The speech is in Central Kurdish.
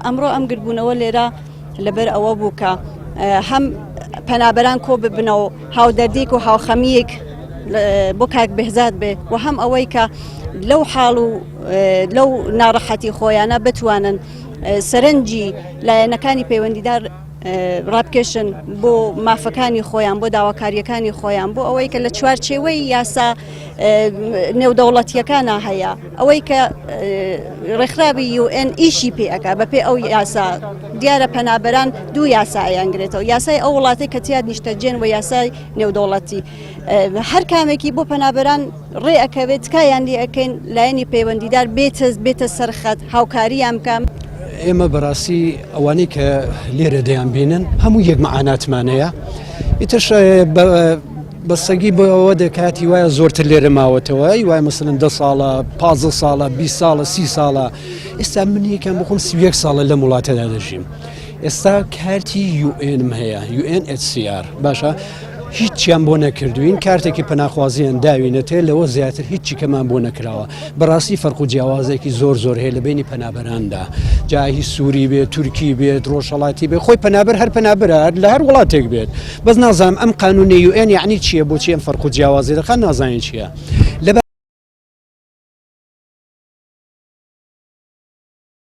ئەمڕۆ ئەم گردبوونەوە لێرە لەبەر ئەوە بوو کە هەم پەنابەران کۆ ببنەوە هاودەردیک و هاوخەمیەک بۆ کاک بهزاد بێ و هەم ئەوەی کە لەو حاڵ و لەو ناڕەحەتی خۆیانە بتوانن سەرنجی لایەنەکانی پەیوەندیدار ڕابکێشن بۆ مافەکانی خۆیان بۆ داواکاریەکانی خۆیان بۆ ئەوەی کە لە چوارچێوەی یاسا نێودەوڵەتیەکانە هەیە ئەوەی کە ڕێکخراوی UN ئیشی پێ ئەکا بەپێ ئەو یاسا دیارە پەنابەران دوو یاسا ئەیانگرێتەوە یاسای ئەو وڵاتەی کە تیاد نیشتەجێن و یاسای نێودەوڵەتی هەر کامێکی بۆ پەنابەران ڕێ ئەکەوێت تکایان لێ ئەکەین لایەنی پەیوەندیدار بێتە بێتە سەرخەت هاوکاریان بکەم. ئێمە بەڕاستی ئەوانەی کە لێرە دەیان بینن هەموو یەک مەعاناتمانەیە ئیترش بەستەگی بۆ ئەوە دەکات هیوایە زۆرتر لێرە ماوەتەوە هیوای مەسەلەن دە ساڵە پازدە ساڵە 20 ساڵە سی ساڵە ئێستا من یەکەم بخۆم 31 ساڵە لەم وڵاتەدا دەژیم ئێستا کارتی UN م هەیە UNHCR باشە هیچیان بۆ نەکردوین کارتێکی پەناخوازیان داوینەتێ لەوە زیاتر هیچی کەمان بۆ نەکراوە بەڕاستی فەرق و جیاوازێکی زۆر زۆر هەیە لە بینی پەنابەراندا جاهی سووری بێت تورکی بێت ڕۆژهڵاتی بێت خۆی پەنابەر هەر پەنابەرە لە هەر وڵاتێک بێت بەس نازانم ئەم قانونی UN یعنی چییە بۆچی ئەم فەرق و جیاوازی دەخات نازانین چییە لە.